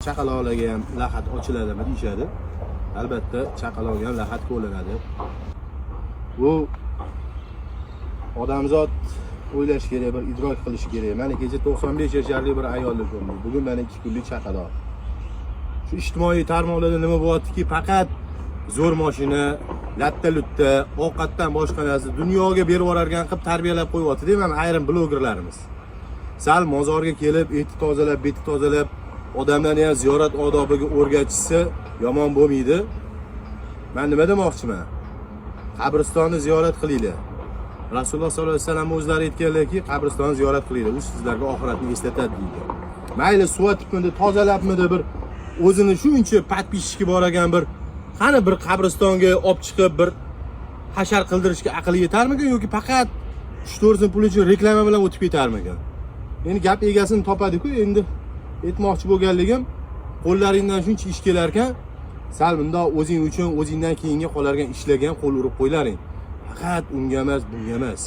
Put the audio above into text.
Chaqaloqlarga ham lahad ochiladimi deyishadi. Albatta, chaqaloqga ham lahad ko'linadi. Bu odamzod o'ylash kerak, bir idrok qilish kerak. Mana kecha 95 yasharli bir ayolni ko'rdim. Bugun mana 2 kunlik chaqaloq. Shu ijtimoiy tarmoqlarda nima bo'lyaptiki, faqat zo'r mashina, latta-lutta, ovqatdan boshqa narsa dunyoga berib yuborargan qilib tarbiyalab qo'yyapti-da mana ayrim blogerlarimiz. Sal mozorga kelib, eti tozalab, beti tozalab, odamlarni ham ziyorat odobiga o'rgatishsa yomon bo'lmaydi. Men nima demoqchiman? Qabristonni ziyorat qilinglar. Rasululloh sollallohu alayhi vasallam o'zlari aytganlarki, qabristonni ziyorat qilinglar, u sizlarga oxiratni eslatadi deydi. Mayli, suvatibmidi, tozalabmidi, bir o'zini shuncha подписчики bor ekan, bir qani bir qabristonga olib chiqib bir hashar qildirishga aqli yetarmikan yoki faqat 3-4 so'm pul uchun reklama bilan o'tib ketarmikan? Endi gap egasini topadi-ku, endi aytmoqchi bo'lganligim, qo'llaringdan shuncha ish kelar ekan, sal bundoq o'zing uchun, o'zingdan keyinga qolargan ishlarga ham qo'l urib qo'ylaring. Faqat unga emas, bunga emas.